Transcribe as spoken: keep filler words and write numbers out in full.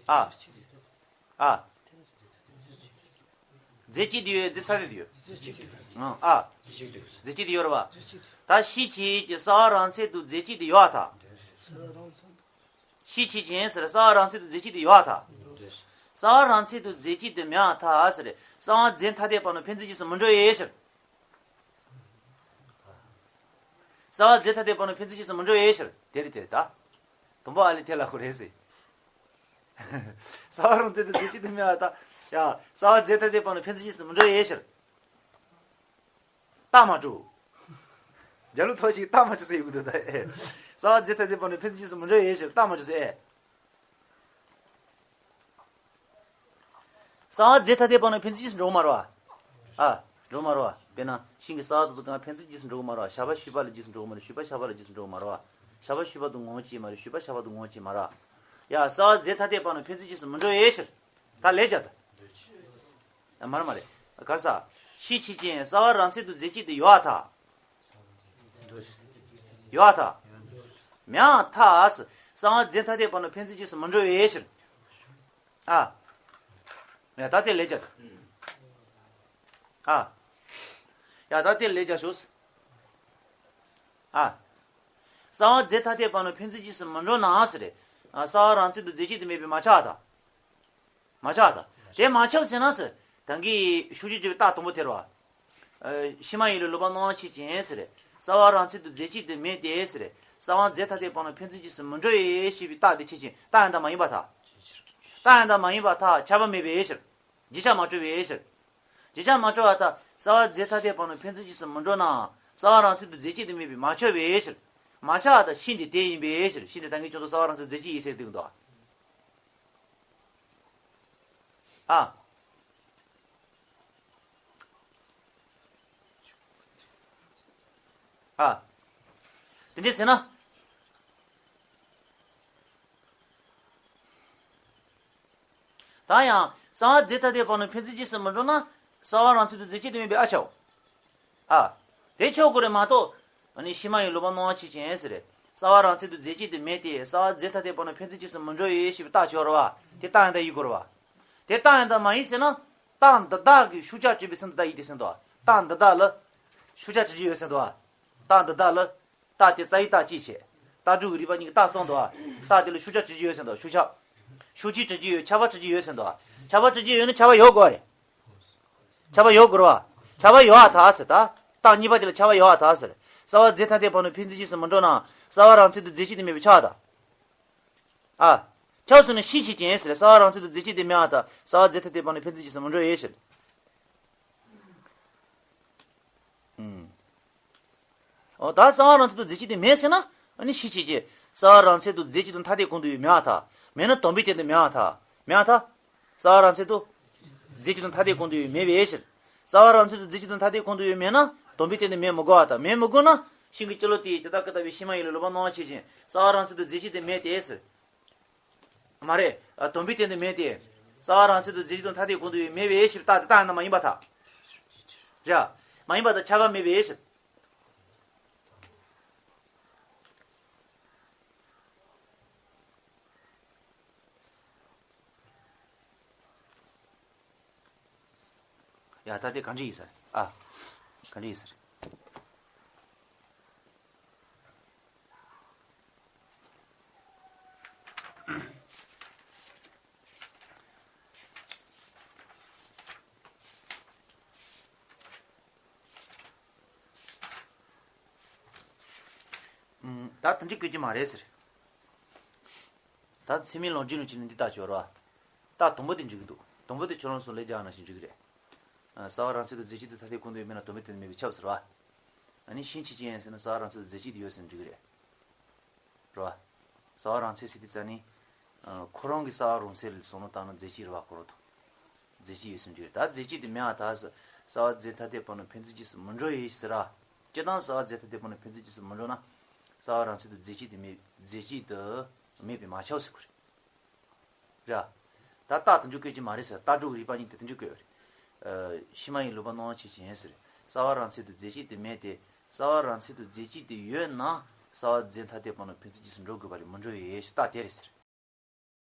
ཨ། ཨ། རྫས་གཅིག་དེ་ཡོད། རྫས་ཐ་དད་དེ་ཡོད། ཨང་། ཨ། རྫས་གཅིག་དེ་ཡོད་རེད་པ། ད་ཤེད་ཆེས་ཀྱི་རྩ་བ་རང་ཚད་དུ་རྫས་གཅིག་དེ་ཡོད་ཨ་ཐ། ཤེད་ཆེས་ཅན་ཟེར། རྩ་བ་རང་ཚད་དུ་རྫས་གཅིག་དེ་ཡོད་ཨ་ཐ། རྩ་བ་རང་ཚད་དུ་རྫས་གཅིག་དེ་མེད་ཨ་ཐ་ཟེར། རྩ་བ་རྫས་ཐ་དད་བར་ནི་འཕེན་རྩིས་རྗེས་སུ་མི་འགྲོ་ཡེ་ཤེས། རྩ་བ་རྫས་ཐ་དད་བར་ནི་འཕེན་རྩིས་རྗེས་སུ་མི་འགྲོ་ཡེ་ཤེས། དེ་རེད་དེ་རེད་ད། དུམ་བུ་ཨ་ལས་དེ་ལ་ཁོ་རེད་ཟེར། རྩ་བ་རང་ཚད་དུ་རྫས་གཅིག་དེ་མེད་ཨ་ཐ། ཡ། རྩ་བ་རྫས་ཐ་དད་བར་ནི་འཕེན་རྩིས་རྗེས་སུ་མི་འགྲོ་ཡེ་ཤེས། རྟགས་མ་གྲུབ། རྒྱ་ལོ་ཐོ་ཞིག་རྟགས་མ་གྲུབ་ཟེར་ཡོང་གི་འདུག་ད་ཨེ། རྩ་བ་རྫས་ཐ་དད་བར་ནི་འཕེན་རྩིས་རྗེས་སུ་མི་འགྲོ་ཡེ་ཤེས། རྟགས་མ་གྲུབ་ཟེར་ཨེ། རྩ་བ་རྫས་ཐ་དད་བར་ནི་འཕེན་རྩིས་རྗེས་སུ་འགྲོ་གི་མ་རེད་པ། ཨ། འགྲོ་གི་མ་རེད་པ། དཔེར་ན་ཤིང་གི་རྩ་བ་དེ་ཚོ་གང་འཕེན་རྩིས་རྗེས་སུ་འགྲོ་གི་མ་རེད་པ། ཞགས་པ་ཤུད་པ་ལ་རྗེས་སུ་འགྲོ་གི་མ་རེད། ཤུད་པ་ཞགས་པ་ལ་རྗེས་སུ་འགྲོ་གི་མ་རེད་པ། ཞགས་པ་ཤུད་པ་དང་ངོ་བོ་གཅིག་མ་རེད། ཤུད་པ་ཞགས་པ་དང་ངོ་བོ་གཅིག་མ་རེད། ཡ། རྩ་བ་རྫས་ཐ་དད་བར་ནི་འཕེན་རྩིས་རྗེས་སུ་མི་འགྲོ་ཡེ་ཤེས། ད་ལས་བྱ་ད། མ་རེད་མ་རེད། ག་རེ་ཟ། ཤེད་ཆེས་ཅན་རྩ་བ་རང་ཚད་དུ་རྫས་གཅིག་དེ་ཡོད་ཨ་ཐ། ཡོད་ཨ་ཐ། མེད་ཨ་ཐ་ཟེར། རྩ་བ་རྫས་ཐ་དད་བར་ནི་འཕེན་རྩིས་རྗེས་སུ་མི་འགྲོ་བའི་ཕྱིར། ཨ། ཡ་ད་དེ་ལས་བྱ་ད། ཨ། ཡ་ད་དེ་ལས་བྱ་ཞོག་ཨ། རྩ་བ་རྫས་ཐ་དད་བར་ནི་འཕེན་རྩིས་རྗེས་སུ་མི་འགྲོ་ན་ཟེར་རེད། ཨ། རྩ་བ་རང་ཚད་དུ་རྫས་གཅིག་དེ་མེད་པས་མ་ཁྱབ་ཨ་ཐ། མ་ཁྱབ་ཨ་ཐ། དེ་མ་ཁྱབ་ཟེར་ན་ཟེར། ད་གིན་ཤུགས་ཀྱིས་བརྗོད་པའི་རྟགས་དང་པོ་དེ་རེད་པ། ཨ། ཕྱི་མ་ཡིན་ལུགས་ལོག་པ་སྣང་བ་ཆོས་ཅན་ཟེར། རྩ་བ་རང་ཚད་དུ་རྫས་གཅིག་དེ་མེད་དེ་ཟེར། རྩ་བ་རྫས་ཐ་དད་བར་ནི་འཕེན་རྩིས་རྗེས་སུ་མི་འགྲོ་ཡེ་ཞེས་པའི་རྟགས་དེ་ཆོས་ཅན། རྟགས་ཡང་དག་མ་ཡིན་པར་ཐལ། རྟགས་ཡང་དག་མ་ཡིན་པར་ཐལ། ཁྱབ་པ་མེད་པའི་ཕྱིར། རྗེས་ཁྱབ་མ་གྲུབ་པའི་ཕྱིར། རྗེས་ཁྱབ་མ་གྲུབ་པར་ཐལ། རྩ་བ་རྫས་ཐ་དད་བར་ནི་འཕེན་རྩིས་རྗེས་སུ་མི་འགྲོ་ན། རྩ་བ་རང་ཚད་དུ་རྫས་གཅིག་དེ་མེད་པས་མ་ཁྱབ་པའི་ཕྱིར། མ་ཁྱབ་པར་ཐལ། ཤེད་དེ་དེ་ཡིན་པའི་ཕྱིར། ཤེད་དེ་ད་གིན་ཁྱོད་ཚོ་རྩ་བ་རང་ཚད་རྫས་གཅིག་ཡིན་ཟེར་འདུག་ད། ཨ། ཨ། དེ་འདྲས་ཟེར་ན། ད་ཡང་རྩ་བ་རྫས་ཐ་དད་བར་ནི་འཕེན་རྩིས་རྗེས་སུ་མི་འགྲོ་ན། རྩ་བ་རང་ཚད་དུ་རྫས་གཅིག་དེ་མེད་པས་ཨ་ཁྱབ། ཨ། དེ་ཆོག་གི་རེད་མ་གཏོགས། ཨ་ནི་ཕྱི་མ་ཡིན་ལུགས་ལོག་པ་སྣང་བ་ཆོས་ཅན་ཟེར། རྩ་བ་རང་ཚད་དུ་རྫས་གཅིག་དེ་མེད་དེ། རྩ་བ་རྫས་ཐ་དད་བར་ནི་འཕེན་རྩིས་རྗེས་སུ་མི་འགྲོ་ཡེ་ཞེས་པའི་རྟགས་ཆོག་རེད་པ། དེ་རྟགས་ཡང་དག་ཡིན་དགོས་རེད་པ། དེ་རྟགས་ཡང་དག་མ་ཡིན་ཟེར་ན། རྟགས་འདི་དག་གིས་ཤུགས་ཁྱབ་བྱེད་པའི་ཚུལ་འདི་ལྟ་ཡིན་ཏེ་ཟེར་འདུག་རྟགས་འདི་དག་ལ་ཤུགས་ཁྱབ་བྱེད་རྒྱུ་ཡོད་ཟེར་འདུག་རྟགས་འདི་དག་ལ། རྟགས་དེ་རྩ་བའི་རྟགས་གཅིག་བྱས། རྟགས་གྲུབ་ཀྱི་རིགས་པ་གཉིས་ཀྱི་རྟགས་གསུངས་འདུག་རྟགས་དེ་ལ་ཤུགས་ཁྱབ་བྱེད་རྒྱུ་ཡོད་ཟེར་འདུག་ཤུགས་ཁྱབ། ཤུགས་ཀྱིས་བྲི་རྒྱུ་ཡོད། ཁྱབ་པ་བྲི་རྒྱུ་ཡོད་ཟེར་འདུག་ཁྱབ་པ་བྲི་རྒྱུ་ཡོད་ན་ཁྱབ་པ་ཡོད་དགོས་རེད། ཁྱབ་པ་ཡོད་དགོས་རེད་པ། ཁྱབ་པ་ཡོད་ཨ་ཐལ་ཟེར་ད། རྟགས་གཉིས་པ་དེ་ལ་ཁྱབ་པ་ཡོད་ཨ་ཐལ་ཟེར། རྩ་བ་རྫས་ཐ་དད་བར་ནི་འཕེན་རྩིས་རྗེས་སུ་མི་འགྲོ་ན། རྩ་བ་རང་ཚད་དུ་རྫས་གཅིག་དེ་མེད་པས་ཁྱབ་ཨ་ཐལ། ཨ། ཁྱབ་ཟེར་ན་ཤེད་ཆེས་ཅན་ཟེར། རྩ་བ་རང་ཚད་དུ་རྫས་གཅིག་དེ་མེད་ཨ་ཐལ། རྩ་བ་རྫས་ཐ་དད་བར་ནི་འཕེན་རྩིས་རྗེས་སུ་མི་འགྲོ་ཡེ་ཕྱིར། ཨུམ། འོ་ད་རྩ་བ་རང་ཚད་དུ་རྫས་གཅིག་དེ་མེད་ཟེར་ན། ཨ་ནི་ཤེད་ཆེས་ཅན། རྩ་བ་རང་ཚད་དུ་རྫས་གཅིག་དང་ཐ་དད་གང་དུ་ཡོད་མེད་ཨ་ཐལ། མེད་ན་དམ་པའི་རྟེན་དུ་མེད་ཨ་ཐལ། མེད་ཨ་ཐལ། རྩ་བ་རང་ཚད་དུ་རྫས་གཅིག་དང་ཐ་དད་གང་དུ་ཡོད་མེད་པའི་ཕྱིར། རྩ་བ་རང་ཚད་དུ་རྫས་གཅིག་དང་ཐ་དད་གང་དུ་ཡོད་མེད་ན་དམ་པའི་རྟེན་དུ་མེད་མི་དགོས་པ་དང་། མེད་མི་དགོས་ན་ཤིང་གི་སྤྱི་ལོ་དེ་ཇི་ལྟ་སྐུ་ལྟ་བུའི་ཕྱི་མ་ཡིན་ལུགས་ལོག་པ་སྣང་བ་ཆོས་ཅན། རྩ་བ་རང་ཚད་དུ་རྫས་གཅིག་དེ་མེད་དེ་ཟེར། མ་རེད། ཨ། དམ་པའི་རྟེན་དུ་མེད་དེ། རྩ་བ་རང་ཚད་དུ་རྫས་གཅིག་དང་ཐ་དད་གང་དུ་ཡོད་མེད་པའི་ཕྱིར། རྟགས་དེ་རྟགས་ཡང་དག་མ་ཡིན་པར་ཐལ། རེད། མ་ཡིན་པར་ཐལ། ཁྱབ་པ་མེད་པའི་ཕྱིར། ཡ་ད་དེ་ག་འདྲ་ཡིན་ས་རེད། ཨ། ག་འདྲ་ཡིན་ས་རེད། ཨུམ། ད་དེ་འདྲ་བཀོད་ཀྱི་མ་རེད་ཟེར། ད་ཚད་མའི་ལོ་རྒྱུས་ནང་བྱས་ན་འདི་ལྟར་སྦྱོར་བ། རྟགས་དང་པོ་དེ་འགྲིག་གི་འདུག་དང་པོ་དེ་ཁྱོད་རང་ཚོ་ལས་རྒྱག་ནང་བཞིན་འགྲིག་གི་རེད། ཨ། རྩ་བ་རང་ཚད་དུ་རྫས་གཅིག་དེ་ཐ་དད་གང་དུ་ཡོད་མེད་ན་དམ་པའི་རྟེན་དུ་མེད་པས་ཁྱབ་ཟེར་བ། ཨ་ནི་ཤེད་ཆེས་ཅན་ཟེར་ན་རྩ་བ་རང་ཚད་དུ་རྫས་གཅིག་དེ་ཡོད་ཟེར་ན་འགྲིག་གི་རེད། རེད་བ། རྩ་བ་རང་ཚད་ཟེར་དུས་ཙ་ནི། ཨ། ཁོ་རང་གི་རྩ་བ་རང་ཚད་ལ་བསམ་བློ་བཏང་ན་རྫས་གཅིག་རེད་བ། ཁོ་རང་དང་། རྫས་གཅིག་ཡོད་ཟེར་འགྲིག་རེད། ད་རྫས་གཅིག་དེ་མེད་པར་ཐལ་ཟེར། རྩ་བ་རྫས་ཐ་དད་བར་ནི་འཕེན་རྩིས་རྗེས་སུ་མི་འགྲོ་ཡེ་ཟེར་ར། སྤྱིར་བཏང་རྩ་བ་རྫས་ཐ་དད་བར་ནི་འཕེན་རྩིས་རྗེས་སུ་མི་འགྲོ་ན། རྩ་བ་རང་ཚད་དུ་རྫས་གཅིག་དེ་མེད། རྫས་གཅིག་དེ་མེད་པས་མ་ཁྱབ་ཟེར་དགོས་རེད། རེད། ད་རྟགས་དེ་འདྲ་བཀོད་ཀྱི་མ་རེད་ཟེར། རྟགས་སྒྲོ་གི་རིགས་པ་གཉིས་དེ་དེ་འདྲ་བཀོད་རེད། ཨ། ཕྱི་མ་ཡིན་ལུགས་ལོག་པ་སྣང་བ་ཆོས་ཅན་ཟེར། རྩ་བ་རང་ཚད་དུ་རྫས་གཅིག་དེ་མེད་དེ། རྩ་བ་རང་ཚད་དུ་རྫས་གཅིག་དེ་ཡོད་ན། རྩ་བ་རྫས་ཐ་དད་བར་ནི་འཕེན་རྩིས་རྗེས་སུ་འགྲོ་དགོས་པ་རེད། མི་འགྲོ་ཡེ་ཞེས་རྟགས་དེ་རེད་ཟེར།